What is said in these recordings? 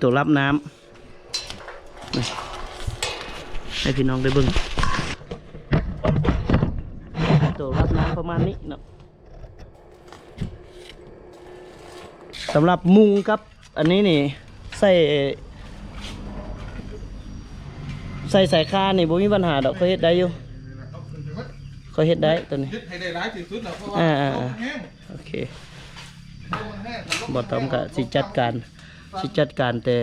ໂຕຮັບນ້ຳ ໃຫ້ພີ່ນ້ອງໄດ້ເບິ່ງ ໂຕຮັບນ້ຳປະມານນີ້ເນາະ. ສຳລັບມຸງກັບອັນນີ້ນີ້ ໃສ່ ໃສ່ສາຍຄານນີ້ບໍ່ມີບັນຫາດອກ ຂ້ອຍເຮັດໄດ້ຢູ່ ຂ້ອຍເຮັດໄດ້ໂຕນີ້ ເຮັດໃຫ້ໄດ້ຫຼາຍທີ່ສຸດແລ້ວ ເພາະວ່າ ອ່າໆໆ ລົມແຮງ ໂອເຄ ລົມມັນແຮງ ຖ້າລົມມັນແຮງ ບໍ່ຕ້ອງກະຊິຈັດການ ຊິຈັດການແຕ່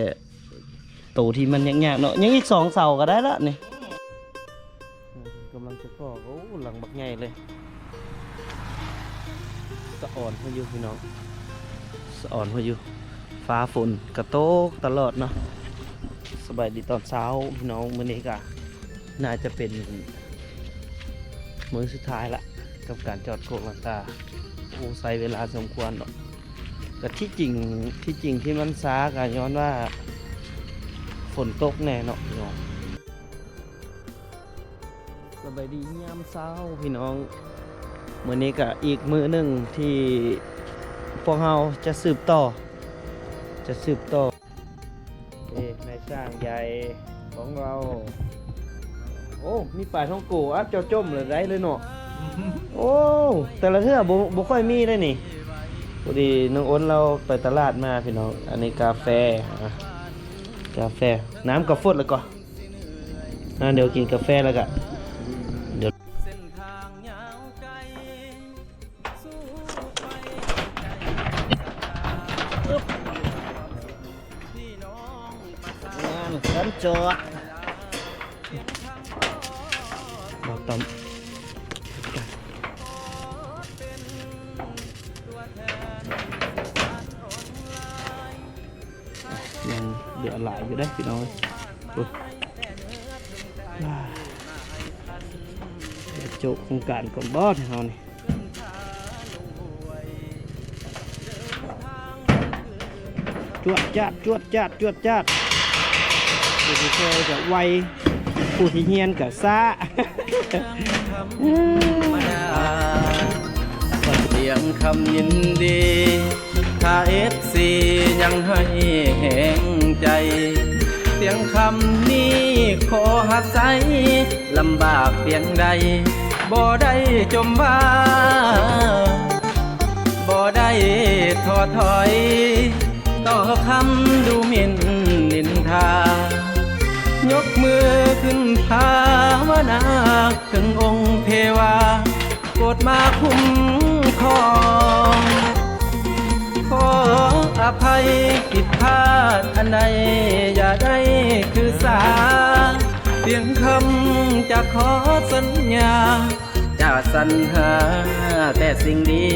ໂຕທີ່ມັນຍາກໆເນາະ ຍັງອີກສອງເສົາກະໄດ້ລະນີ້ ກຳລັງຈະກໍ່ ໂອ້ ຫຼັງບັກໃຫຍ່ເລີຍ ສະອອນພາຍຸພີ່ນ້ອງ ສະອອນພາຍຸ ຟ້າຝົນກະຕົກຕະຫຼອດເນາະ. ສະບາຍດີຕອນເຊົ້າພີ່ນ້ອງ ມື້ນີ້ກະໜ້າຈະເປັນມື້ສຸດທ້າຍລະ ກັບການຈອດໂຄກລັງກາ ໂອ້ ໃຊ້ເວລາສົມຄວນເນາະ. ກະທີ່ຈິງ ທີ່ຈິງທີ່ມັນຊ້າກະຍ້ອນວ່າຝົນຕົກແນ່ເນາະພີ່ນ້ອງ. ສະບາຍດີຍາມເຊົ້າພີ່ນ້ອງ ມື້ນີ້ກະອີກມື້ໜຶ່ງທີ່ພວກເຮົາຈະສືບຕໍ່ ຈະສືບຕໍ່ ເອີ ນາຍຊ່າງໃຫຍ່ຂອງເຮົາ ໂອ້ ມີປາທອງໂກ ອາ ເຈົ້າຈົ່ມແລ້ວໄດ້ເລີຍເນາະ ໂອ້ ແຕ່ລະເທື່ອບໍ່ ບໍ່ຄ່ອຍມີເດ້ນີ້ ພໍດີນ້ອງອົນລາວໄປຕະຫຼາດມາພີ່ນ້ອງ ອັນນີ້ກາແຟ ອາ ກາແຟ ນ້ຳກະຟົດແລ້ວກໍ ອ່າ ດຽວກິນກາແຟແລ້ວກະ ດຽວ ງານການຈອດ ບໍ່ຕ້ອງ ຍັງເຫຼືອຫຼາຍຢູ່ເດ້ພີ່ນ້ອງ ໂອ້ຍ ດຽວໂຈະໂຄງການກ່ອນບໍ່ເຮົານີ້ ຈວດຈາດ ຈວດຈາດ ຈວດຈາດ ຜູ້ທີ່ຊ່ອຍກະໄວ ຜູ້ທີ່ຮຽນກະຊ້າ. ສຽງຄຳຍິນດີ ຖ້າເອັຟຊີຍັງໃຫ້ແຮງໃຈ ສຽງຄຳນີ້ຂໍຮັບໃຊ້ ລຳບາກພຽງໃດ ບໍ່ໄດ້ຈົ່ມວ່າ ບໍ່ໄດ້ທໍ້ຖອຍ ຕໍ່ຄຳດູໝິ່ນນິນທາ ຍົກມືຂຶ້ນພາວະນາ ເຖິງອົງເທວາ ໂປດມາຄຸ້ມຄອງ ຂໍອະໄພຜິດພາດອັນໃດ ຢ່າໄດ້ຖືສາ ພຽງຄຳຈະຂໍສັນຍາ ຈະສັນຫາແຕ່ສິ່ງດີ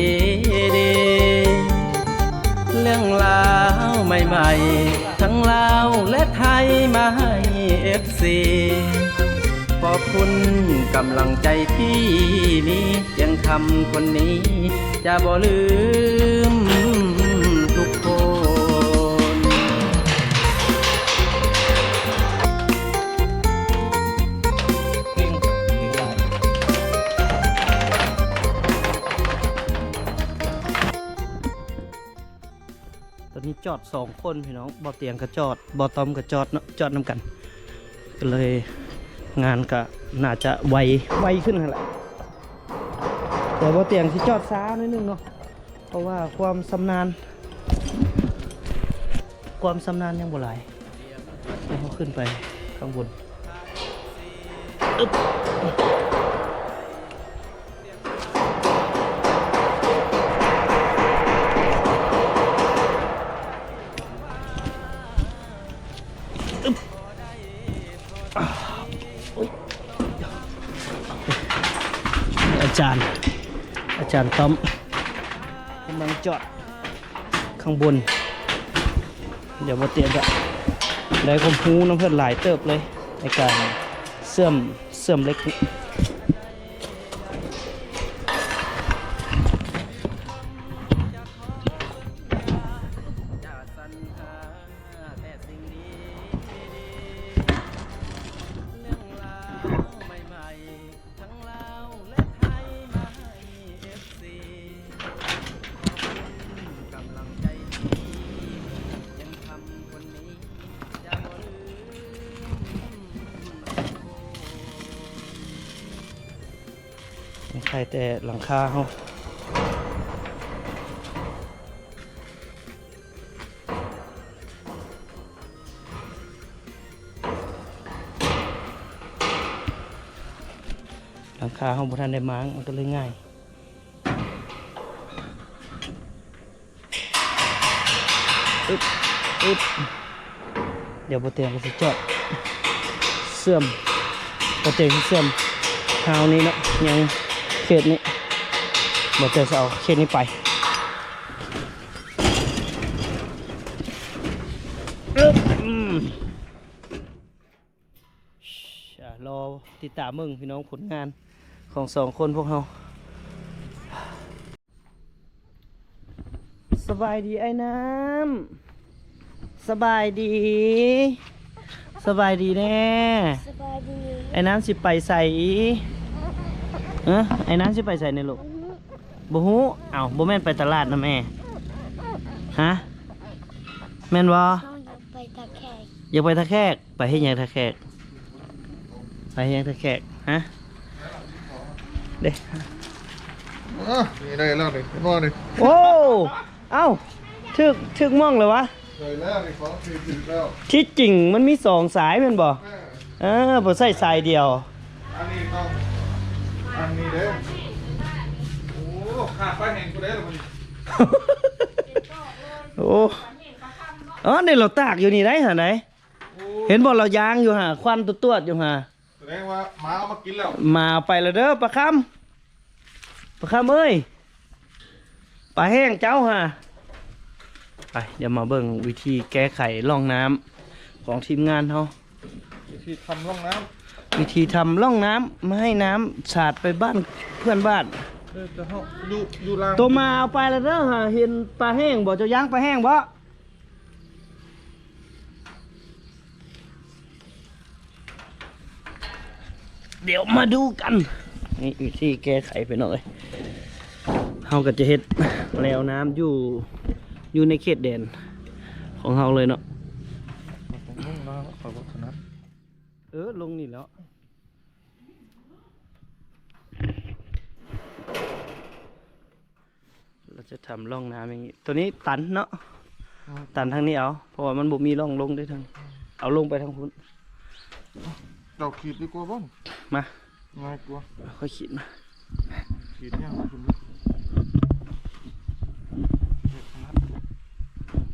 ໆ ເລື່ອງລາວໃໝ່ໆ ທັງລາວແລະໄທ ມາໃຫ້ເອັຟຊີ ຂອບຄຸນກຳລັງໃຈທີ່ມີ ພຽງຄຳຄົນນີ້ຈະບໍ່ລືມທຸກຄົນ. ຕອນນີ້ຈອດສອງຄົນພີ່ນ້ອງ ບໍ່ຕຽງກະຈອດ ບໍ່ຕ້ອມກະຈອດເນາະ ຈອດນຳກັນ ກະເລີຍງານກະໜ້າຈະໄວ ໄວຂຶ້ນຫັ້ນແຫຼະ ແຕ່ບໍ່ຕຽງຊິຈອດຊ້າໜ້ອຍໜຶ່ງເນາະ ເພາະວ່າຄວາມຊຳນານ ຄວາມຊຳນານຍັງບໍ່ຫຼາຍ ໃຫ້ເຮົາຂຶ້ນໄປຂ້າງບົນ ອຶບ ອຶບ ອາ ໂອ້ຍ ອາຈານ ອາຈານຕ້ອມກຳລັງຈອດ ຂ້າງບົນ ດຽວບໍ່ເຕະກະໄດ້ຄວາມຮູ້ນຳເພິ່ນຫຼາຍເຕີບເລີຍ ໃນການເຊື່ອມ ເຊື່ອມເຫຼັກ. ຂອບຄຸນກຳລັງໃຈທີ່ມີ ພຽງຄຳຄົນນີ້ ໄດ້ແຕ່ຫຼັງຄາເຮົາ ຫຼັງຄາເຮົາບໍ່ທັນໄດ້ມ້າງ ມັນກໍເລີຍງ່າຍ. ອຶບ ອຶບ ດຽວບໍ່ແຕງກໍຊິຈອດເຊື່ອມ ບໍ່ແຕງຊິເຊື່ອມຮາວນີ້ເນາະ ຍັງເຂດນີ້ ບໍ່ແຕງຊິເອົາເຂດນີ້ໄປ ອຶບ ອືມ. ອ່າ ລໍຕິດຕາມເບິ່ງພີ່ນ້ອງ ຜົນງານຂອງສອງຄົນພວກເຮົາ. ສະບາຍດີອ້າຍນ້ຳ ສະບາຍດີ ສະບາຍດີແນ່ ສະບາຍດີ ອ້າຍນ້ຳຊິໄປໃສ? ເອີ ອ້າຍນ້ຳຊິໄປໃສນີ້ລູກ? ບໍ່ຮູ້ ເອົ້າ ບໍ່ແມ່ນໄປຕະຫຼາດນຳແອ? ຮະ ແມ່ນບໍ່? ເຮົາຢາກໄປທ່າແຂກ ຢາກໄປທ່າແຂກ. ໄປເຮັດຫຍັງທ່າແຂກ? ໄປເຮັດຫຍັງທ່າແຂກ? ຮະ ເດ້ ເອີ ນີ້ໄດ້ແລ້ວນີ້ ເຫັນບໍ່ນີ້? ໂອ້ ເອົ້າ ຖືກ ຖືກໝ່ອງແລ້ວວະ? ໄດ້ແລ້ວນີ້ ຂອງຖືກ ຖືກແລ້ວ. ທີ່ຈິງມັນມີສອງສາຍແມ່ນບໍ່? ເອີ ເອີ ບໍ່ໃຊ້ສາຍດຽວ. ອັນນີ້ຕ້ອງ ອັນນີ້ເດ້. ໂອ້ ຂາດປາແຫ້ງຜູ້ໃດລະບັດນີ້? ໂອ້ ເອີ ນີ້ລາວຕາກຢູ່ນີ້ໄດ໋ ຫັ້ນໄດ໋. ໂອ້ ເຫັນບໍ່ ລາວຢາງຢູ່ຫັ້ນ ຄວັນຕວດໆຢູ່ຫັ້ນ. ສະແດງວ່າໝາເອົາມາກິນແລ້ວ ໝາເອົາໄປແລ້ວເດີ ປາຄຳ ປາຄຳເອີຍ ປາແຫ້ງເຈົ້າຫັ້ນ. ໄປ ດຽວມາເບິ່ງວິທີແກ້ໄຂຮ່ອງນ້ຳຂອງທີມງານເຮົາ ວິທີທຳຮ່ອງນ້ຳ ວິທີທຳຮ່ອງນ້ຳ ບໍ່ໃຫ້ນ້ຳສາດໄປບ້ານເພື່ອນບ້ານ. ເອີ ແຕ່ເຮົາຢູ່ ຢູ່ລ່າງ ໂຕໝາເອົາໄປແລ້ວເດີ ເຫັນປາແຫ້ງບໍ່? ເຈົ້າຍ່າງປາແຫ້ງບໍ່? ດຽວມາດູກັນ ນີ້ວິທີແກ້ໄຂພີ່ນ້ອງເອີຍ. ເຮົາກໍຈະເຮັດແລວນ້ຳຢູ່ ຢູ່ໃນເຂດແດນຂອງເຮົາເລີຍເນາະ. ເອີ ລົງນີ້ແຫຼ້ວ. ລາວຈະທຳຮ່ອງນ້ຳຢ່າງນີ້ ໂຕນີ້ຕັນເນາະ ອືມ ຕັນທາງນີ້ເອົາ ເພາະວ່າມັນບໍ່ມີຮ່ອງລົງເດ້ທາງ ເອົາລົງໄປທາງພຸ້ນ. ເຈົ້າຂີດດີກວ່າບໍ່? ມາ ງ່າຍກວ່າ ຂ້ອຍຂີດມາ ຂີດຍາກຂຶ້ນ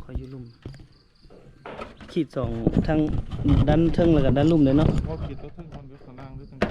ຂ້ອຍຢູ່ລຸ່ມ. ຂີດສອງ ທັງດ້ານເທິງ ແລ້ວກໍດ້ານລຸ່ມເດ້ເນາະ. ບໍ່ ຂີດຕົວເທິງກ່ອນ ເດີ ຂ້າງລ່າງເດີ ຈັ່ງໃດ.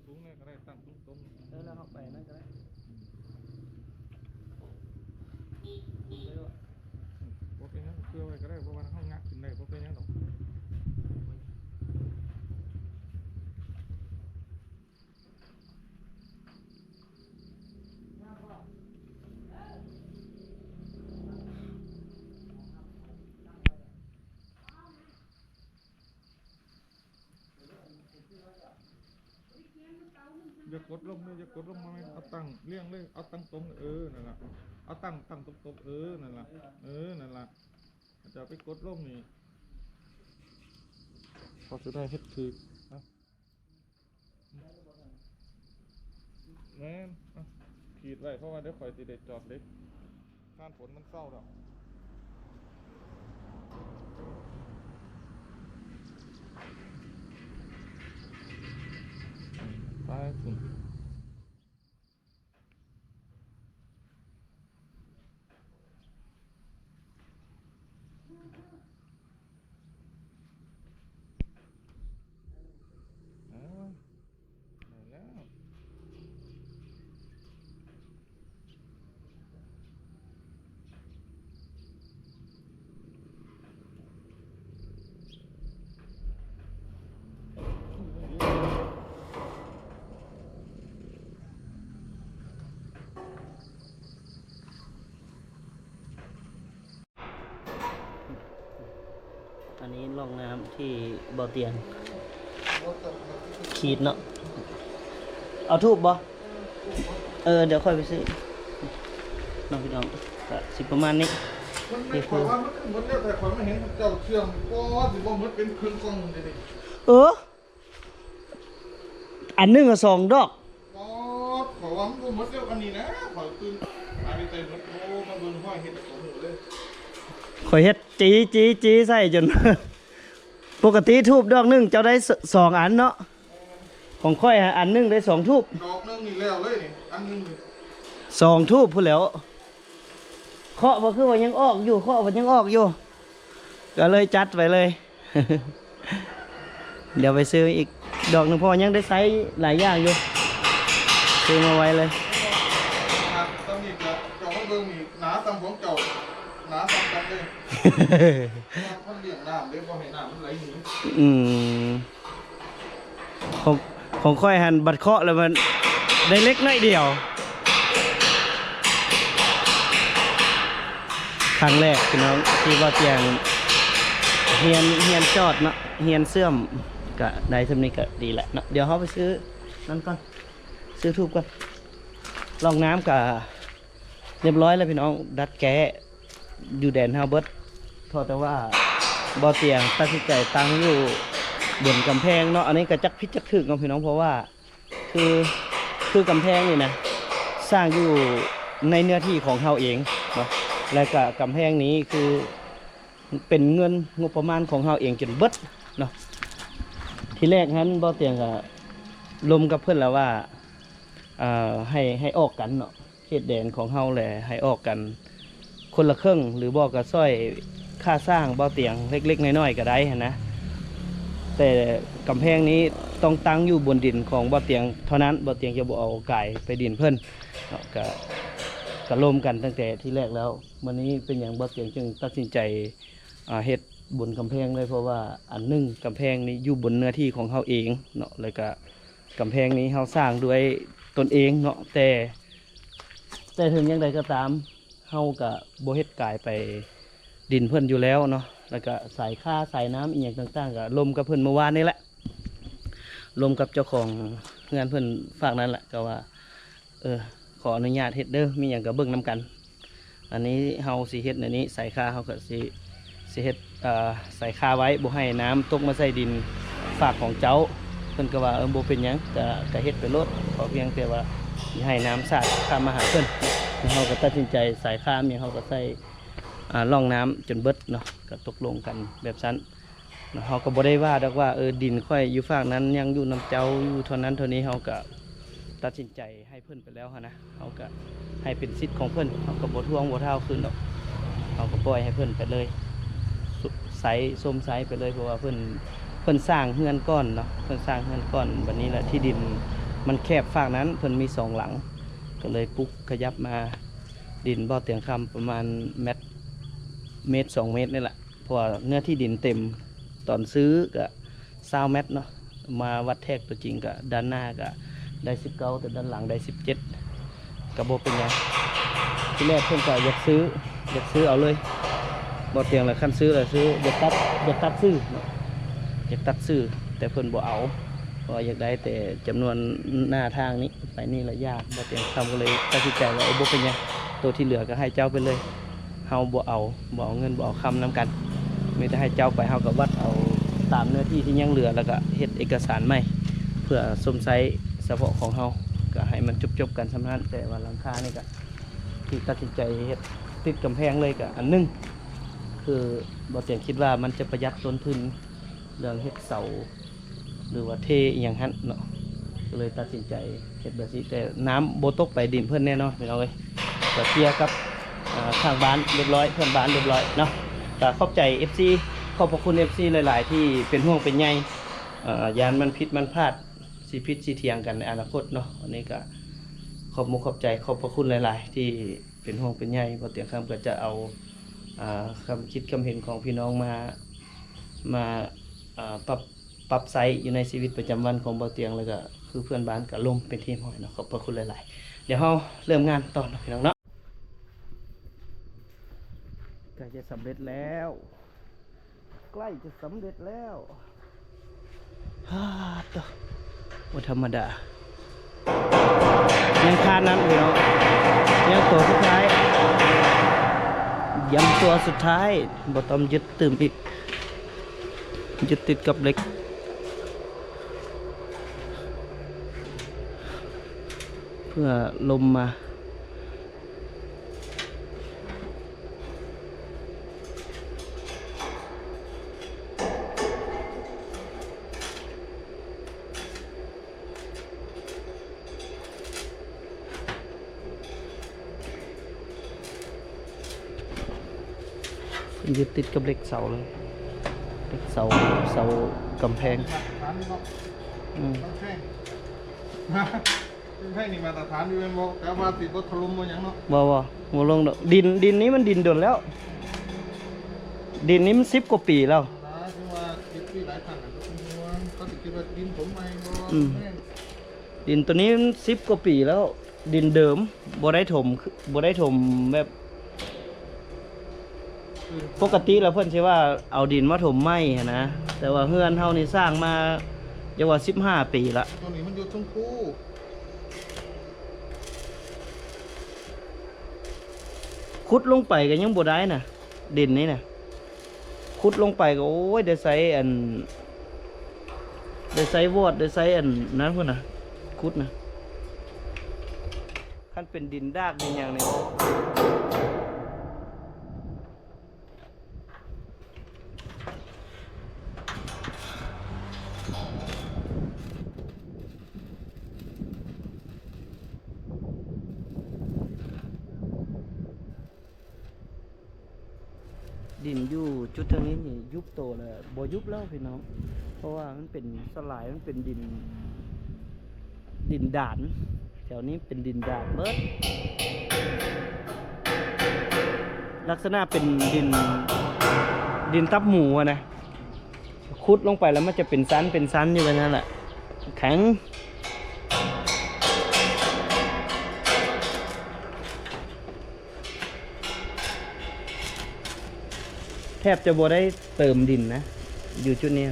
ສູງໆ ແນ່ກໍໄດ້ ຕັ້ງສູງໆ. ເອີ ແລ້ວເຮົາໄປນັ້ນກໍໄດ້. ບໍ່ເປັນຫຍັງ ເພື່ອໄວ້ກໍໄດ້ ເພາະວ່າເຮົາຍະຂຶ້ນໄດ້ ບໍ່ເປັນຫຍັງດອກ. ຢ່າກົດລົງເດີ ຢ່າກົດລົງ ບໍ່ແມ່ນ ເອົາຕັ້ງລຽງເລີຍ ເອົາຕັ້ງຕົງ ເອີ ນັ້ນລະ ເອົາຕັ້ງ ຕັ້ງຕົງໆ ເອີ ນັ້ນລະ ເອີ ນັ້ນລະ. ເຈົ້າໄປກົດລົງນີ້ ເຂົາຊິໄດ້ເຮັດຖືກນະ. ແມ່ນ ຂີດໄວ້ ເພາະວ່າດຽວຂ້ອຍຊິໄດ້ຈອດເຫຼັກ ຄານຝົນມັນເຊົາແລ້ວ ໄປພຸ້ນ. ເອີ ໄດ້ແລ້ວ. ໂອ້ ທີ່ບໍ່ຕຽງຂີດເນາະ. ເອົາທູບບໍ່? ເອີ ດຽວຂ້ອຍໄປຊື້ເນາະພີ່ນ້ອງ. ກະຊິປະມານນີ້. ມັນ ນີ້ຄື ຂ້ອຍວ່າມັນຄືໝົດແລ້ວ ແຕ່ຂ້ອຍມາເຫັນເຈົ້າເຊື່ອມ ກໍຊິບໍ່ໝົດເປັນເຄິ່ງກ່ອງເດນີ້. ເອີ ອັນໜຶ່ງກະສອງດອກ. ອໍ ຂ້ອຍວ່າມັນບໍ່ໝົດແລ້ວອັນນີ້ນະ ຂ້ອຍຕື່ນຕາຍໄປໃສ່ໝົດ. ໂອ້ ມາເບິ່ງຮອຍເຮັດກໍຮູ້ເລີຍ. ຂ້ອຍເຮັດຈີ ຈີ ຈີໃສ່ຈົນ ປົກກະຕິທູບດອກໜຶ່ງເຈົ້າໄດ້ສອງອັນເນາະ. ຂອງຂ້ອຍອັນໜຶ່ງໄດ້ສອງທູບ. ດອກໜຶ່ງນີ້ແລ້ວເລີຍນີ້ ອັນໜຶ່ງນີ້ ສອງທູບພຸ້ນແຫຼ້ວ. ເຄາະບໍ່ ຄືວ່າຍັງອອກຢູ່ ເຄາະວ່າຍັງອອກຢູ່ ກໍເລີຍຈັດໄປເລີຍ. ດຽວໄປຊື້ອີກດອກໜຶ່ງ ເພາະວ່າຍັງໄດ້ໃຊ້ຫຼາຍຢ່າງຢູ່ ຊື້ມາໄວ້ເລີຍ. ຕຳນີ້ກະເຈົ້າມາເບິ່ງນີ້ ໜາສ່ຳຂອງເຈົ້າ ໜາສ່ຳກັນເລີຍ. ມັນລ້ຽງນ້ຳເດ້ ບໍ່ໃຫ້ນ້ຳມັນໄຫຼໜີ. ອືມ ຂອງ ຂອງຂ້ອຍຫັ້ນ ບັດເຄາະແລ້ວມັນໄດ້ເລັກໜ້ອຍດຽວ. ຄັ້ງແລກພີ່ນ້ອງ ທີ່ວ່າຕຽງຮຽນ ຮຽນຈອດເນາະ ຮຽນເຊື່ອມ ກະໄດ້ສ່ຳນີ້ກະດີແຫຼະເນາະ. ດຽວເຮົາໄປຊື້ນັ້ນກ່ອນ ຊື້ທູບກ່ອນ. ຮ່ອງນ້ຳກະ ຮຽບຮ້ອຍແລ້ວພີ່ນ້ອງ ດັດແກ້ຢູ່ແດນເຮົາເບິດ. ເພາະແຕ່ວ່າບໍ່ຕຽງຕັດສິນໃຈຕັ້ງຢູ່ບົນກຳແພງເນາະ. ອັນນີ້ກະຈັກຜິດຈັກຖືກເນາະພີ່ນ້ອງ ເພາະວ່າຄື ຄືກຳແພງນີ້ນະ ສ້າງຢູ່ໃນເນື້ອທີ່ຂອງເຮົາເອງເນາະ ແລະກະກຳແພງນີ້ຄື ເປັນເງິນງົບປະມານຂອງເຮົາເອງຈົນເບິດເນາະ. ທີແລກຫັ້ນບໍ່ຕຽງກະລົມກັບເພິ່ນແລ້ວວ່າ ເອີ ໃຫ້ ໃຫ້ອອກກັນເນາະ ເຂດແດນຂອງເຮົາແຫຼະ ໃຫ້ອອກກັນຄົນລະເຄິ່ງ ຫຼືບໍ່ກະຊ່ອຍຄ່າສ້າງບໍ່ຕຽງເລັກໆນ້ອຍໆກະໄດ້ຫັ້ນນະ. ແຕ່ກຳແພງນີ້ຕ້ອງຕັ້ງຢູ່ບົນດິນຂອງບໍ່ຕຽງເທົ່ານັ້ນ ບໍ່ຕຽງຈະບໍ່ເອົາກາຍໄປດິນເພິ່ນເນາະ. ກະ ກະລົມກັນຕັ້ງແຕ່ທີແລກແລ້ວ. ມື້ນີ້ເປັນຫຍັງບໍ່ຕຽງຈຶ່ງຕັດສິນໃຈ ອ່າ ເຮັດບົນກຳແພງເລີຍ ເພາະວ່າອັນໜຶ່ງ ກຳແພງນີ້ຢູ່ບົນເນື້ອທີ່ຂອງເຮົາເອງເນາະ ແລ້ວກະກຳແພງນີ້ເຮົາສ້າງດ້ວຍຕົນເອງເນາະ. ແຕ່ ແຕ່ເຖິງຢ່າງໃດກໍຕາມ ເຮົາກະບໍ່ເຮັດກາຍໄປດິນເພິ່ນຢູ່ແລ້ວເນາະ. ແລ້ວກະສາຍຄາ ສາຍນ້ຳອີ່ຫຍັງຕ່າງໆ ກະລົມກັບເພິ່ນມື້ວານນີ້ແຫຼະ ລົມກັບເຈົ້າຂອງເຮືອນເພິ່ນຟາກນັ້ນແຫຼະ ກະວ່າ ເອີ ຂໍອະນຸຍາດເຮັດເດີ ມີຫຍັງກໍເບິ່ງນຳກັນ. ອັນນີ້ເຮົາຊິເຮັດແນວນີ້ ສາຍຄາເຮົາກໍຊິ ຊິເຮັດ ເອີ ສາຍຄາໄວ້ ບໍ່ໃຫ້ນ້ຳຕົກມາໃສ່ດິນຟາກຂອງເຈົ້າ. ເພິ່ນກໍວ່າ ເອີ ບໍ່ເປັນຫຍັງ ກໍ ກໍເຮັດໄປໂລດ ຂໍພຽງແຕ່ວ່າຢ່າໃຫ້ນ້ຳສາດຂ້າມມາຫາເພິ່ນ. ເຮົາກໍຕັດສິນໃຈ ສາຍຄາຫຍັງເຮົາກໍໃສ່ ອາ ຮ່ອງນ້ຳຈົນເບິດເນາະ ກໍຕົກລົງກັນແບບຊັ້ນ. ເຮົາກໍບໍ່ໄດ້ວ່າດອກວ່າ ເອີ ດິນຂ້ອຍຢູ່ຟາກນັ້ນຍັງຢູ່ນຳເຈົ້າຢູ່ເທົ່ານັ້ນເທົ່ານີ້. ເຮົາກໍຕັດສິນໃຈໃຫ້ເພິ່ນໄປແລ້ວຫັ້ນນະ ເຮົາກໍໃຫ້ເປັນສິດຂອງເພິ່ນ ເຮົາກໍບໍ່ທວງບໍ່ທ້າວຄືນດອກ. ເຮົາກໍປ່ອຍໃຫ້ເພິ່ນໄປເລີຍ ໃຊ້ ຊົມໃຊ້ໄປເລີຍ ເພາະວ່າເພິ່ນ ເພິ່ນສ້າງເຮືອນກ່ອນເນາະ ເພິ່ນສ້າງເຮືອນກ່ອນ. ບັດນີ້ລະທີ່ດິນມັນແຄບຟາກນັ້ນ ເພິ່ນມີສອງຫຼັງ ກໍເລີຍປຸກຂະຫຍັບມາ. ດິນບໍ່ຕຽງຄຳປະມານແມັດ ເມັດສອງເມັດນີ້ລະ ເພາະວ່າເນື້ອທີ່ດິນເຕັມ. ຕອນຊື້ກະຊາວແມັດເນາະ ມາວັດແທກຕົວຈິງກະດ້ານໜ້າກະໄດ້ສິບເກົ້າ ແຕ່ດ້ານຫຼັງໄດ້ສິບເຈັດ ກະບໍ່ເປັນຫຍັງ. ທີແລກເພິ່ນກະຢາກຊື້ ຢາກຊື້ເອົາເລີຍ ບໍ່ຕຽງລະ ຄັນຊື້ລະຊື້ ຢາກຕັດ ຢາກຕັດຊື່ເນາະ ຢາກຕັດຊື່ ແຕ່ເພິ່ນບໍ່ເອົາ ເພາະວ່າຢາກໄດ້ແຕ່ຈຳນວນໜ້າທາງນີ້ ໄປນີ້ລະຍາກ. ບໍ່ຕຽງຄຳກໍເລີຍຕັດສິນໃຈວ່າ ເອີ ບໍ່ເປັນຫຍັງ ໂຕທີ່ເຫຼືອກໍໃຫ້ເຈົ້າໄປເລີຍ. ເຮົາບໍ່ເອົາ ບໍ່ເອົາເງິນ ບໍ່ເອົາຄຳນຳກັນ ມີແຕ່ໃຫ້ເຈົ້າໄປ ເຮົາກໍວັດເອົາຕາມເນື້ອທີ່ທີ່ຍັງເຫຼືອ ແລ້ວກໍເຮັດເອກະສານໃໝ່ ເພື່ອຊົມໃຊ້ສະເພາະຂອງເຮົາ ກໍໃຫ້ມັນຈົບໆກັນສ່ຳນັ້ນ. ແຕ່ວ່າຫຼັງຄານີ້ກໍທີ່ຕັດສິນໃຈເຮັດຕິດກຳແພງເລີຍ ກໍອັນໜຶ່ງ ຄືບໍ່ຕຽງຄິດວ່າມັນຈະປະຢັດຕົ້ນທຶນເລື່ອງເຮັດເສົາ ຫຼືວ່າເທອີ່ຫຍັງຫັ້ນເນາະ ກໍເລີຍຕັດສິນໃຈເຮັດແບບນີ້. ແຕ່ນ້ຳບໍ່ຕົກໄປດິນເພິ່ນແນ່ນອນ ພີ່ນ້ອງເອີຍ. ກໍເຄລຍກັບ ອາ ທາງບ້ານຮຽບຮ້ອຍ ເພື່ອນບ້ານຮຽບຮ້ອຍເນາະ. ກໍຂອບໃຈເອັຟຊີ ຂອບພະຄຸນເອັຟຊີຫຼາຍໆ ທີ່ເປັນຫ່ວງເປັນໃຍ ອາ ຢ້ານມັນຜິດມັນພາດ ຊິຜິດຊິຖຽງກັນໃນອະນາຄົດເນາະ. ອັນນີ້ກໍຂອບມຸກຂອບໃຈ ຂອບພະຄຸນຫຼາຍໆ ທີ່ເປັນຫ່ວງເປັນໃຍ. ບໍ່ຕຽງຄຳກໍຈະເອົາ ອາ ຄຳຄິດຄຳເຫັນຂອງພີ່ນ້ອງມາ ມາ ອາ ປັບ ປັບໃຊ້ຢູ່ໃນຊີວິດປະຈຳວັນຂອງບໍ່ຕຽງ ແລ້ວກໍຄືເພື່ອນບ້ານກໍລົມເປັນທີ່ຮຽບຮ້ອຍເນາະ. ຂອບພະຄຸນຫຼາຍໆ. ດຽວເຮົາເລີ່ມງານຕໍ່ເນາະ ພີ່ນ້ອງເນາະ. ໃກ້ຈະສຳເລັດແລ້ວ ໃກ້ຈະສຳເລັດແລ້ວ. ຮາດໂຕ ບໍ່ທຳມະດາ. ຍັງຄານັ້ນຢູ່ເນາະ. ຍັງຕົວສຸດທ້າຍ. ຍັງຕົວສຸດທ້າຍ. ບໍ່ຕ້ອງຍຶດຕື່ມອີກ. ຍຶດຕິດກັບເຫຼັກ ເພື່ອລົມມາ. ເພິ່ນຍຶດຕິດກັບເຫຼັກເສົາເລີຍ ເຫຼັກເສົາ ເສົາກຳແພງ. ມາດຕະຖານຢູ່ເນາະ ອືມ ກຳແພງ ກຳແພງນີ້ມາດຕະຖານຢູ່ແມ່ນບໍ່? ກະວ່າຊິບໍ່ຖະຫຼົ່ມບໍ່ຫຍັງເນາະ. ບໍ່ ບໍ່ ບໍ່ລົງດອກ. ດິນ ດິນນີ້ມັນດິນດົນແລ້ວ ດິນນີ້ມັນສິບກວ່າປີແລ້ວ. ນະ ຄືວ່າເຈັດປີຫຼາຍຄັ້ງ ກໍເປັນຫ່ວງ ເຂົາຊິຄິດວ່າດິນຖົມໃໝ່ບໍ່? ອືມ ແມ່ນ ດິນໂຕນີ້ມັນສິບກວ່າປີແລ້ວ ດິນເດີມ ບໍ່ໄດ້ຖົມ ບໍ່ໄດ້ຖົມແບບ ປົກກະຕິແລ້ວເພິ່ນຊິວ່າເອົາດິນມາຖົມໃໝ່ຫັ້ນນະ ແຕ່ວ່າເຮືອນເຮົານີ້ສ້າງມາ ຢ່າວ່າສິບຫ້າປີລະ. ໂຕນີ້ມັນຢູ່ເທິງພູ ຂຸດລົງໄປກໍຍັງບໍ່ໄດ້ນະ ດິນນີ້ນະ. ຂຸດລົງໄປກໍ ໂອ້ຍ ໄດ້ໃຊ້ອັນ ໄດ້ໃຊ້ວອດ ໄດ້ໃຊ້ອັນນັ້ນພຸ້ນນະ ຂຸດນະ. ຄັນເປັນດິນດາກດິນຫຍັງນີ້ ດິນຢູ່ຈຸດທາງນີ້ນີ້ຍຸບໂຕແລ້ວ ບໍ່ຍຸບແລ້ວພີ່ນ້ອງ ເພາະວ່າມັນເປັນສະຫຼາຍ ມັນເປັນດິນ ດິນດານ ແຖວນີ້ເປັນດິນດານເບິດ ລັກສະນະເປັນດິນ ດິນຕັບໝູຫັ້ນນະ. ຂຸດລົງໄປແລ້ວມັນຈະເປັນຊັ້ນເປັນຊັ້ນຢູ່ແບບນັ້ນແຫຼະ ແຂງ. ແທບຈະບໍ່ໄດ້ເຕີມດິນນະ ຢູ່ຈຸດນີ້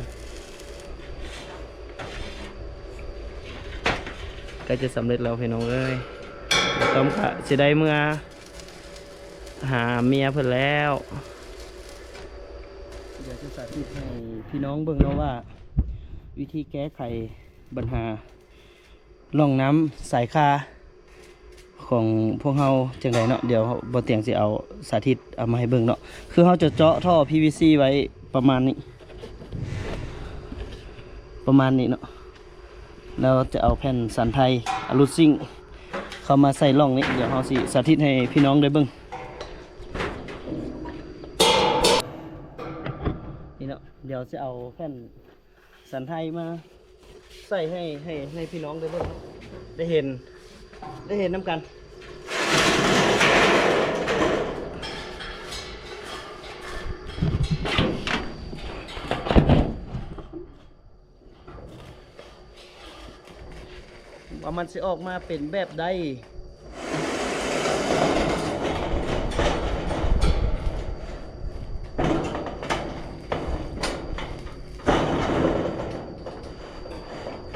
ໃກ້ຈະສຳເລັດແລ້ວພີ່ນ້ອງເອີຍ. ຕ້ອມກະຊິໄດ້ເມືອ ຫາເມຍເພິ່ນແລ້ວ. ດຽວຈະສາທິດໃຫ້ພີ່ນ້ອງເບິ່ງເນາະວ່າ ວິທີແກ້ໄຂບັນຫາຮ່ອງນ້ຳສາຍຄາຂອງພວກເຮົາຈັ່ງໃດເນາະ. ດຽວບ່າວຕຽງຊິເອົາສາທິດເອົາມາໃຫ້ເບິ່ງເນາະ. ຄືເຮົາຈະເຈາະທໍ່ພີວີຊີໄວ້ປະມານນີ້ ປະມານນີ້ເນາະ. ແລ້ວຈະເອົາແຜ່ນສັນໄທອາລຸດຊິງເຂົ້າມາໃສ່ຮ່ອງນີ້. ດຽວເຮົາຊິສາທິດໃຫ້ພີ່ນ້ອງໄດ້ເບິ່ງນີ້ເນາະ. ດຽວຊິເອົາແຜ່ນສັນໄທມາໃສ່ໃຫ້ ໃຫ້ ໃຫ້ພີ່ນ້ອງໄດ້ເບິ່ງ ໄດ້ເຫັນ ໄດ້ເຫັນນຳກັນ. ວ່າມັນຊິອອກມາເປັນແບບໃດ.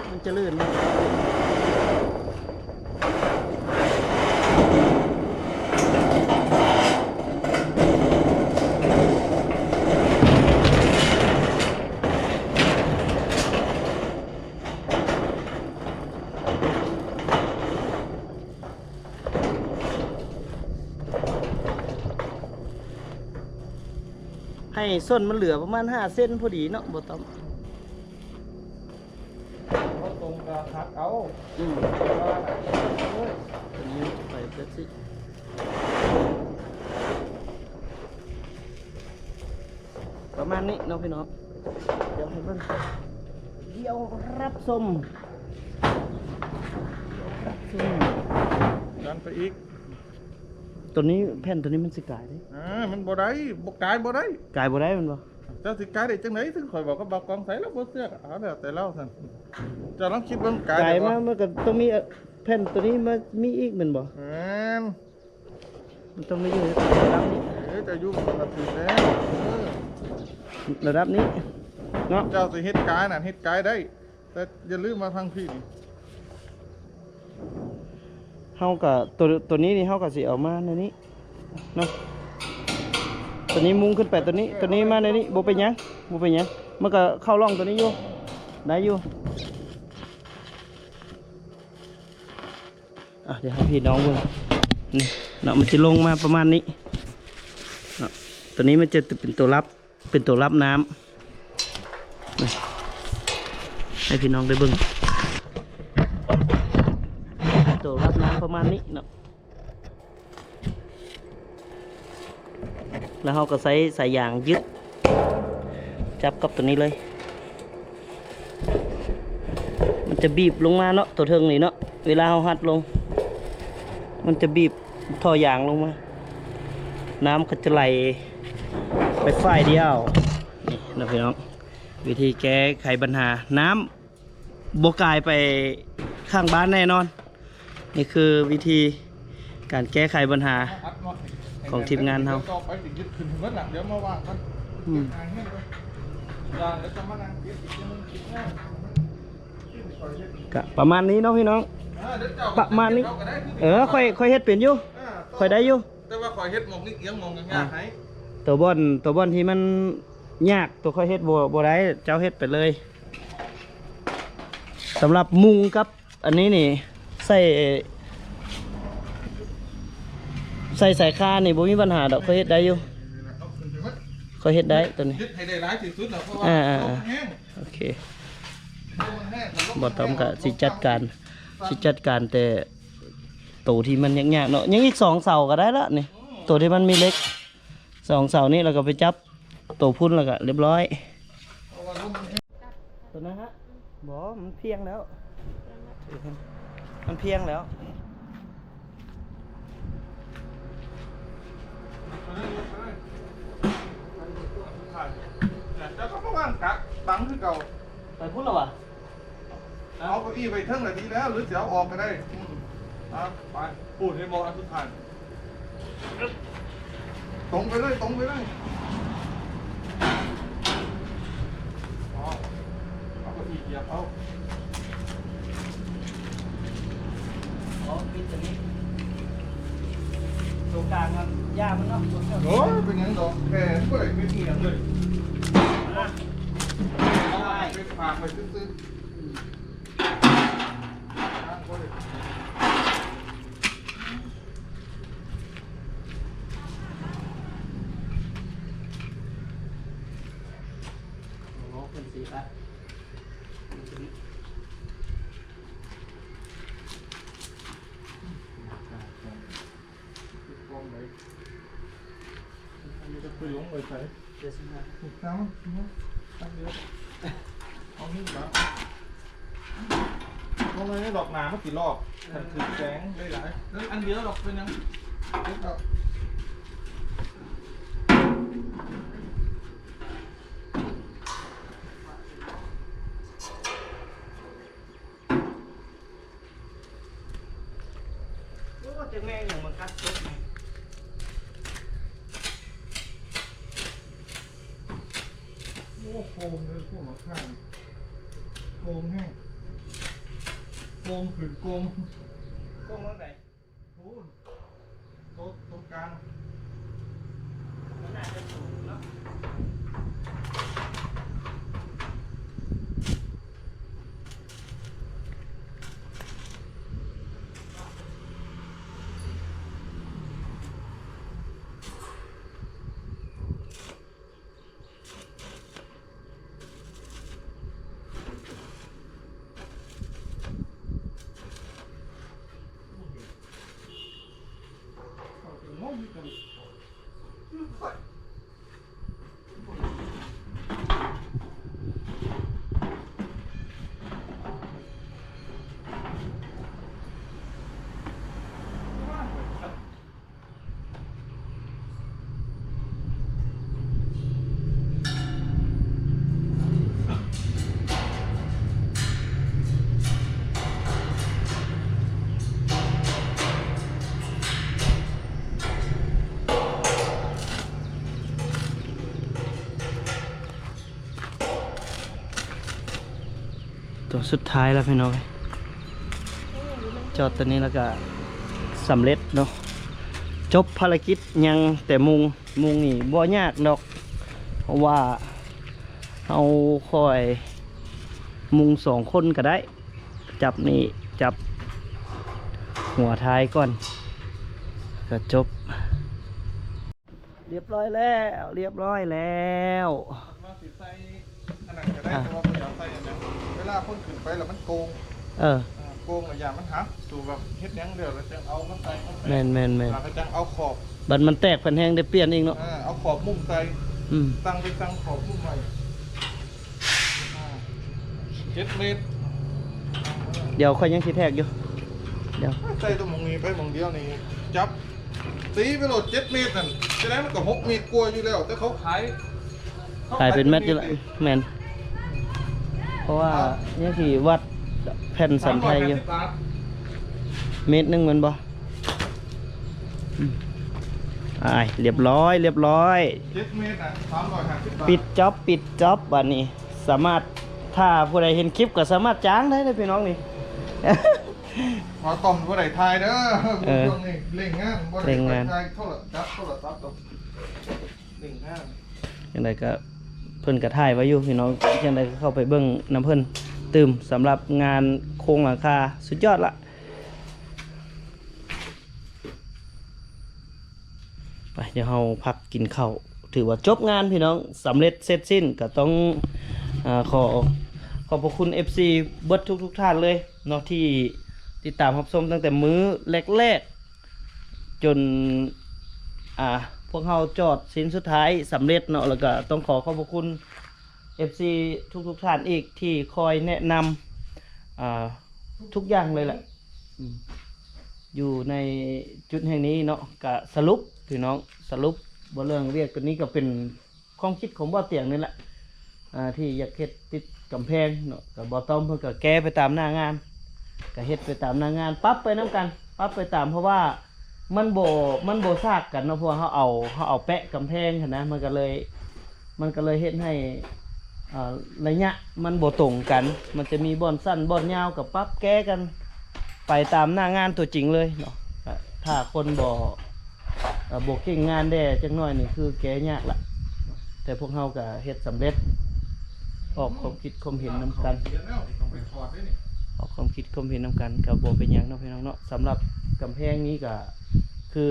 ມັນຈະລື່ນ. ໃຫ້ສົ້ນມັນເຫຼືອປະມານຫ້າເຊັນພໍດີເນາະ ບໍ່ຕ້ອງ. ບໍ່ຕົງກໍຫັກເອົາ. ອືມ ເອີ ໂອ້ຍ ເປັນນີ້ໄປເປັບຊິ ປະມານນີ້ເນາະພີ່ນ້ອງ. ດຽວໃຫ້ເບິ່ງ ດຽວຮັບຊົມ ດຽວຮັບຊົມ. ດັນໄປອີກ. ໂຕນີ້ ແຜ່ນໂຕນີ້ມັນຊິກາຍເດ້. ເອີ ມັນບໍ່ໄດ້ ບໍ່ກາຍບໍ່ໄດ້ ກາຍບໍ່ໄດ້ແມ່ນບໍ່? ເຈົ້າຊິກາຍໄດ້ຈັ່ງໃດ? ເຖິງຂ້ອຍບອກກັບບ່າວກອງໄສລະບໍ່ເຊື່ອ ເອົາແລ້ວແຕ່ລາວຊັ້ນ. ເຈົ້າລອງຄິດເບິ່ງ ກາຍໄດ້ບໍ່? ມັນກໍຕ້ອງມີ ເອີ ແຜ່ນໂຕນີ້ມາມີອີກແມ່ນບໍ່? ແມ່ນ ມັນຕ້ອງໄດ້ຢູ່ລຳນີ້. ເອີ ເຈົ້າຢູ່ລຳນີ້ແຫຼະ. ເອີ ລະດັບນີ້ເນາະ. ເຈົ້າຊິເຮັດກາຍນັ້ນເຮັດກາຍໄດ້ ແຕ່ຢ່າລືມວ່າທາງພີ້ນີ້ ເຮົາກະ ໂຕ ໂຕນີ້ນີ້ເຮົາກະຊິເອົາມາແນວນີ້ເນາະ. ໂຕນີ້ມຸງຂຶ້ນໄປ ໂຕນີ້ ໂຕນີ້ມາແນວນີ້ ບໍ່ເປັນຫຍັງ ບໍ່ເປັນຫຍັງ ມັນກະເຂົ້າຮ່ອງໂຕນີ້ຢູ່ ໄດ້ຢູ່. ອ່ະ ດຽວໃຫ້ພີ່ນ້ອງເບິ່ງ ນີ້ເນາະ ມັນຈະລົງມາປະມານນີ້ເນາະ. ໂຕນີ້ມັນຈະເປັນໂຕລັບ ເປັນໂຕລັບນ້ຳ ໃຫ້ພີ່ນ້ອງໄດ້ເບິ່ງ ໂຕລັບນ້ຳປະມານນີ້ເນາະ. ແລ້ວເຮົາກໍໃຊ້ສາຍຢາງຍຶດ ຈັບກັບໂຕນີ້ເລີຍ ມັນຈະບີບລົງມາເນາະ ໂຕເທິງນີ້ເນາະ. ເວລາເຮົາຮັດລົງ ມັນຈະບີບທໍ່ຢາງລົງມາ ນ້ຳກໍຈະໄຫຼໄປຝ່າຍດຽວ. ນີ້ເນາະພີ່ນ້ອງ ວິທີແກ້ໄຂບັນຫານ້ຳ ບໍ່ກາຍໄປຂ້າງບ້ານແນ່ນອນ. ນີ້ຄືວິທີການແກ້ໄຂບັນຫາຂອງທີມງານເຮົາ. ດຽວມາວາງກ່ອນ ອືມ ກະປະມານນີ້ເນາະພີ່ນ້ອງ ປະມານນີ້. ເອີ ຂ້ອຍ ຂ້ອຍເຮັດເປັນຢູ່ ຂ້ອຍໄດ້ຢູ່ ແຕ່ວ່າຂ້ອຍເຮັດໝ່ອງນີ້ອຽງໝ່ອງຍາກໃຫ້ ໂຕບ່ອນ ໂຕບ່ອນທີ່ມັນຍາກ ໂຕຂ້ອຍເຮັດບໍ່ ບໍ່ໄດ້ ເຈົ້າເຮັດໄປເລີຍ. ສຳລັບມຸງກັບອັນນີ້ນີ້ ໃສ່ ໃສ່ສາຍຄານີ້ບໍ່ມີບັນຫາດອກ ຂ້ອຍເຮັດໄດ້ຢູ່ ຂ້ອຍເຮັດໄດ້ໂຕນີ້ ເຮັດໃຫ້ໄດ້ຫຼາຍທີ່ສຸດແລ້ວ ເພາະວ່າ ອ່າໆໆ ລົມມັນແຮງ ໂອເຄ ລົມມັນແຮງ ບ່າວຕ້ອມກະຊິຈັດການ ຊິຈັດການແຕ່ໂຕທີ່ມັນຍາກໆເນາະ. ຍັງອີກສອງເສົາກໍໄດ້ລະນີ້ ໂຕທີ່ມັນມີເຫຼັກ ສອງເສົານີ້ ແລ້ວກໍໄປຈັບໂຕພຸ້ນ ແລ້ວກໍລຽບຮ້ອຍ. ໂຕນັ້ນຮະ ບໍ່ ມັນພຽງແລ້ວ ມັນພຽງແລ້ວ. ແລ້ວກໍມາວາງກະບັງຄືເກົ່າ ໄປພຸ້ນລະຫວາ? ເອົາເກົ້າอี้ໄວ້ເທິງລະດີແລ້ວ ຫຼືຊິເອົາອອກກໍໄດ້. ອືມ ອ່ະ ໄປ ປູນໃຫ້ໝົດອັນສຸດທ້າຍ ຕົງໄປເລີຍ ຕົງໄປເລີຍ. ເອົາເກົ້າอี้ຢຽບເອົາ. ອໍ ປິດຕົວນີ້ ຕົວກາງມັນຢ່າມັນເນາະ. ໂອ້ຍ ເປັນຫຍັງດອກ ແຄ່ບໍ່ໄດ້ເປັນອີ່ຫຍັງເລີຍ ມາ ເອົາໄວ້ ເປັນຝາກໄວ້ຊື່ໆ. ອືມ ອັນນີ້ຈະໄປລົງໄວ້ໃສ? ເຈັດສິບຫ້າ ນີ້ຕາມມັນ ຕັ້ງດຽວ ເອົານີ້ລະ ບໍ່ແມ່ນດອກ ໜ້າມັນຊິລອກ ຄັນຖືກແສງຫຼາຍໆ ເອີ ອັນດຽວດອກ ເປັນຫຍັງ ເກັບດອກ. ໂອ້ ຈັກແມ່ນຫຍັງມາກັດກົບນີ້. ໂອ້ ໂກງເດີ ພວກໝາກຂ່າ ໂກງແຮງ ໂກງຂຶ້ນໂກງ ໂກງທາງໃດ? ໂອ້ ໂຕະ ໂຕະກາງ ມັນໜ້າຈະສູງເນາະ. ເຂົາຈະງົງກັນ. ສຸດທ້າຍແລ້ວພີ່ນ້ອງ ຈອດຕົວນີ້ແລ້ວກໍສຳເລັດເນາະ ຈົບພາລະກິດ. ຍັງແຕ່ມຸງ ມຸງນີ້ບໍ່ຍາກດອກ ເພາະວ່າເຮົາຄ່ອຍມຸງສອງຄົນກໍໄດ້. ຈັບນີ້ ຈັບຫົວທ້າຍກ່ອນ ກໍຈົບ. ຮຽບຮ້ອຍແລ້ວ ຮຽບຮ້ອຍແລ້ວ. ວ່າຊິໃສ່ອັນນັ້ນກໍໄດ້ ອ່າ ແຕ່ວ່າບໍ່ຢາກໃສ່ອັນນັ້ນ ເວລາຄົນຂຶ້ນໄປແລ້ວມັນໂກງ. ເອີ ອ່າ ໂກງແລ້ວຢ້ານມັນຫັກ. ໂຕແບບເຮັດຫຍັງແລ້ວ ແລ້ວຈັ່ງເອົາມາໃສ່. ແມ່ນໆໆ ແລ້ວກໍຈັ່ງເອົາຂອບ ບັດມັນແຕກພັນແຮງໄດ້ປ່ຽນອີກເນາະ. ເອີ ເອົາຂອບມຸມໃສ່ ອືມ ຕັ້ງໄປຕັ້ງຂອບມຸມໄວ້. ອ່າ ເຈັດເມັດ. ດຽວຂ້ອຍຍັງຊິແທກຢູ່ ດຽວ ໃສ່ຕົວໝ່ອງນີ້ໄປໝ່ອງດຽວນີ້ ຈັບຕີໄປໂລດເຈັດເມັດນັ້ນ ຈະໄດ້ມັນກໍຫົກເມັດກວ່າຢູ່ແລ້ວ ແຕ່ເຂົາຂາຍ ຂາຍເປັນແມັດຢູ່ລະ. ແມ່ນ ເພາະວ່າຍັງຊິວັດແຜ່ນສັນໄທຢູ່ ສາມຮ້ອຍແປດສິບບາດ ເມັດໜຶ່ງແມ່ນບໍ່? ອືມ ອ້າຍ ຮຽບຮ້ອຍ ຮຽບຮ້ອຍ. ເຈັດເມັດນະ ສາມຮ້ອຍຫ້າສິບບາດ. ປິດຈັອບ ປິດຈັອບ ບາດນີ້ສາມາດ ຖ້າຜູ້ໃດເຫັນຄລິບກໍສາມາດຈ້າງໄດ້ເດີພີ່ນ້ອງນີ້. ບໍ່ຕ້ອງ ບໍ່ໄດ້ຖ່າຍເດີ ເອີ ຊ່ວງນີ້ເລັ່ງງານ ບໍ່ໄດ້ ເລັ່ງງານ ໄດ້ຖ່າຍໂທລະ ຈັບໂທລະສັບດອກ ເລັ່ງງານ. ຈັ່ງໃດກໍເພິ່ນກໍຖ່າຍໄວ້ຢູ່ພີ່ນ້ອງ ຈັ່ງໃດກໍເຂົ້າໄປເບິ່ງນຳເພິ່ນຕື່ມ. ສຳລັບງານໂຄງຫຼັງຄາສຸດຍອດລະ. ໄປ ດຽວເຮົາພັກກິນເຂົ້າ ຖືວ່າຈົບງານພີ່ນ້ອງ ສຳເລັດເສັດສິ້ນ. ກໍຕ້ອງ ອາ ຂໍຂອບພະຄຸນເອັຟຊີເບິດທຸກໆທ່ານເລີຍເນາະ ທີ່ຕິດຕາມຮັບຊົມຕັ້ງແຕ່ມື້ແລກໆ ຈົນ ອາ ພວກເຮົາຈອດຊິ້ນສຸດທ້າຍສຳເລັດເນາະ. ແລ້ວກໍຕ້ອງຂໍຂອບພະຄຸນເອັຟຊີທຸກໆທ່ານອີກ ທີ່ຄອຍແນະນຳ ອາ ທຸກຢ່າງເລີຍແຫຼະ ອືມ ຢູ່ໃນຈຸດແຫ່ງນີ້ເນາະ. ກະສະຫຼຸບພີ່ນ້ອງ ສະຫຼຸບບໍ່ເລື່ອງວຽກຕົວນີ້ກໍເປັນຄວາມຄິດຂອງບ່າວຕຽງນີ້ແຫຼະ ອ່າ ທີ່ຢາກເຮັດຕິດກຳແພງເນາະ. ກໍບ່າວຕ້ອມເພິ່ນກໍແກ້ໄປຕາມໜ້າງານ ກໍເຮັດໄປຕາມໜ້າງານ ປັບໄປນຳກັນ ປັບໄປຕາມ ເພາະວ່າມັນບໍ່ ມັນບໍ່ສາກກັນເນາະ ເພາະວ່າເຮົາເອົາ ເຮົາເອົາແປະກຳແພງຫັ້ນນະ ມັນກໍເລີຍ ມັນກໍເລີຍເຮັດໃຫ້ ເອີ ໄລຍະມັນບໍ່ຕົງກັນ ມັນຈະມີບ່ອນສັ້ນບ່ອນຍາວ ກໍປັບແກ້ກັນໄປຕາມໜ້າງານຕົວຈິງເລີຍເນາະ. ຖ້າຄົນບໍ່ ເອີ ບໍ່ເກັ່ງງານແດ່ຈັກໜ້ອຍນີ້ ຄືແກ້ຍາກລະ. ແຕ່ພວກເຮົາກໍເຮັດສຳເລັດ ອອກຄວາມຄິດຄວາມເຫັນນຳກັນ ອອກຄວາມຄິດຄວາມເຫັນນຳກັນ ກໍບໍ່ເປັນຫຍັງເນາະ ພີ່ນ້ອງເນາະ. ສຳລັບກຳແພງນີ້ກໍຄື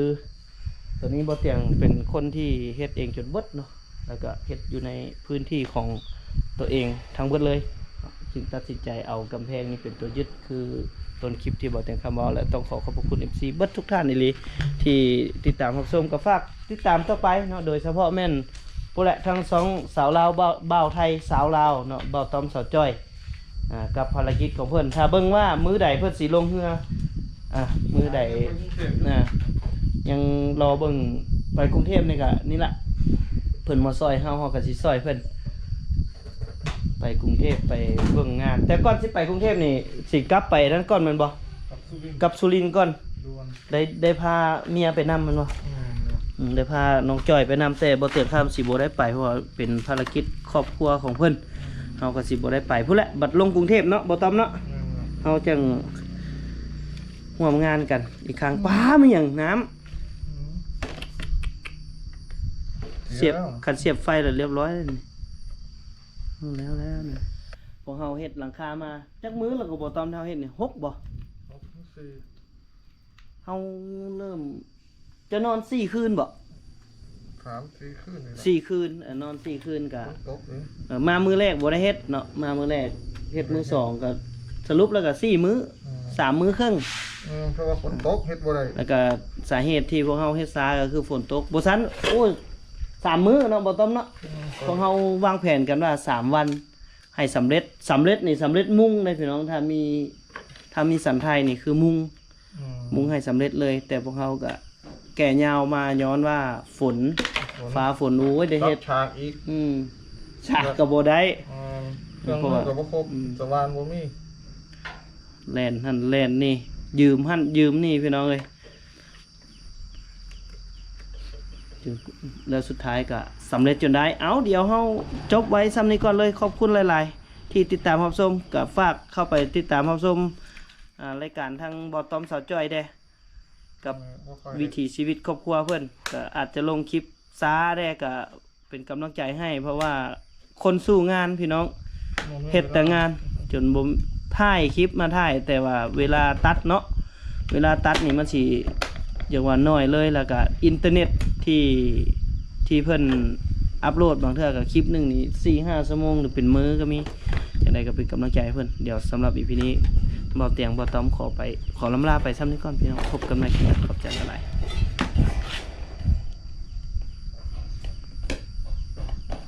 ຕອນນີ້ບ່າວຕຽງເປັນຄົນທີ່ເຮັດເອງຈົນເບິດເນາະ ແລ້ວກໍເຮັດຢູ່ໃນພື້ນທີ່ຂອງຕົວເອງທັງເບິດເລີຍ ຈຶ່ງຕັດສິນໃຈເອົາກຳແພງນີ້ເປັນຕົວຍຶດ ຄືຕົ້ນຄລິບທີ່ບ່າວຕຽງຄຳເວົ້າ. ແລະ ຕ້ອງຂໍຂອບພະຄຸນເອັຟຊີເບິດທຸກທ່ານອີ່ຫຼີ ທີ່ຕິດຕາມຮັບຊົມ ກໍຝາກຕິດຕາມຕໍ່ໄປເນາະ ໂດຍສະເພາະແມ່ນຜູ້ແຫຼະ ທັງສອງສາວລາວ ບ່າວ ບ່າວໄທສາວລາວເນາະ ບ່າວຕ້ອມສາວຈ້ອຍ ອ່າ ກັບພາລະກິດຂອງເພິ່ນ ຖ້າເບິ່ງວ່າມື້ໃດເພິ່ນຊິລົງເຮືອ ອ່າ ມື້ໃດ ອ່າ ຍັງລໍເບິ່ງ ໄປກຸງເທບນີ້ກະນີ້ລະ ເພິ່ນມາຊ່ອຍເຮົາ ເຮົາກະຊິຊ່ອຍເພິ່ນ ໄປກຸງເທບໄປເບິ່ງງານ. ແຕ່ກ່ອນຊິໄປກຸງເທບນີ້ ຊິກັບໄປນັ້ນກ່ອນແມ່ນບໍ່? ກັບສຸລິນ ກັບສຸລິນກ່ອນ ດ່ວນ ໄດ້ ໄດ້ພາເມຍໄປນຳແມ່ນບໍ່? ແມ່ນ ອືມ ໄດ້ພານ້ອງຈ້ອຍໄປນຳ ແຕ່ບໍ່ເຕີນຄຳຊິບໍ່ໄດ້ໄປ ເພາະວ່າເປັນພາລະກິດຄອບຄົວຂອງເພິ່ນ ເຮົາກໍຊິບໍ່ໄດ້ໄປພຸ້ນແຫຼະ. ບັດລົງກຸງເທບເນາະ ບໍ່ຕ້ອມເນາະ ແມ່ນ ເຮົາຈັ່ງຮ່ວມງານກັນອີກຄັ້ງ. ປາ ແມ່ນຫຍັງ ນ້ຳ ອືມ ສຽບ ຄັນສຽບໄຟແລ້ວລຽບຮ້ອຍແລ້ວນີ້ ແລ້ວ ແລ້ວນີ້. ພວກເຮົາເຮັດຫຼັງຄາມາຈັກມື້ແລ້ວກໍບໍ່ຕ້ອມ ເຮົາເຮັດນີ້ ຫົກບໍ່? ຫົກ ສີ່ ເຮົາເລີ່ມ ຈະນອນສີ່ຄືນບໍ່? ສາມສີ່ຄືນນີ້ລະ ສີ່ຄືນ ເອີ ນອນສີ່ຄືນກະ ຝົນຕົກເດ້ ເອີ ມາມື້ແລກບໍ່ໄດ້ເຮັດເນາະ ມາມື້ແລກເຮັດມື້ສອງ ກະສະຫຼຸບແລ້ວກະສີ່ມື້ ອືມ ສາມມື້ເຄິ່ງ ອືມ ເພາະວ່າຝົນຕົກເຮັດບໍ່ໄດ້. ແລ້ວກະສາເຫດທີ່ພວກເຮົາເຮັດຊ້າກໍຄືຝົນຕົກ ບໍ່ຊັ້ນ ໂອ້ຍ ສາມມື້ເນາະ ບໍ່ຕ້ອມເນາະ ອືມ ພວກເຮົາວາງແຜນກັນວ່າສາມວັນໃຫ້ສຳເລັດ ສຳເລັດນີ້ສຳເລັດມຸງເດ້ພີ່ນ້ອງ ຖ້າມີ ຖ້າມີສັນໄທນີ້ຄືມຸງ ອືມ ມຸງໃຫ້ສຳເລັດເລີຍ ແຕ່ພວກເຮົາກະແກ່ຍາວມາຍ້ອນວ່າຝົນ ຝົນ ຟ້າຝົນ ໂອ້ຍ ໄດ້ເຮັດ ຕັດສາກອີກ ອືມ ສາກກໍບໍ່ໄດ້ ອືມ ເຄື່ອງມືກໍບໍ່ຄົບ ອືມ ສະຫວ່ານບໍ່ມີ ແລ່ນຫັ້ນແລ່ນນີ້ ຢືມຫັ້ນຢືມນີ້ ພີ່ນ້ອງເອີຍ ແລ້ວສຸດທ້າຍກໍສຳເລັດຈົນໄດ້. ເອົາ ດຽວເຮົາຈົບໄວ້ຊ່ຳນີ້ກ່ອນເລີຍ ຂອບຄຸນຫຼາຍໆ ທີ່ຕິດຕາມຮັບຊົມ ກໍຝາກເຂົ້າໄປຕິດຕາມຮັບຊົມ ອ່າ ລາຍການທາງບ່າວຕ້ອມສາວຈ້ອຍແດ່ ກັບ ເອີ ບໍ່ຄ່ອຍ ວິຖີຊີວິດຄອບຄົວເພິ່ນ ກໍອາດຈະລົງຄລິບຊ້າແດ່ ກໍເປັນກຳລັງໃຈໃຫ້ ເພາະວ່າຄົນສູ້ງານພີ່ນ້ອງ ແມ່ນໆ ເຮັດແຕ່ງານ ເວລາ ຈົນບໍ່ຖ່າຍຄລິບມາຖ່າຍ ແຕ່ວ່າເວລາຕັດເນາະ ເວລາຕັດນີ້ມັນຊິ ຢ່າງວ່າໜ້ອຍເລີຍ ແລ້ວກະອິນເຕີເນັດທີ່ ທີ່ເພິ່ນອັບໂຫຼດ ບາງເທື່ອກະຄລິບໜຶ່ງນີ້ສີ່ຫ້າຊົ່ວໂມງ ຫຼືເປັນມື້ກໍມີ. ຈັ່ງໃດກໍເປັນກຳລັງໃຈໃຫ້ເພິ່ນ. ດຽວສຳລັບອີພີນີ້ ບ່າວຕຽງ ບ່າວຕ້ອມ ຂໍໄປ ຂໍລ່ຳລາໄປຊ່ຳນີ້ກ່ອນພີ່ນ້ອງ. ພົບກັນໃໝ່ຄລິບໜ້າ. ຂອບໃຈຫຼາຍໆ.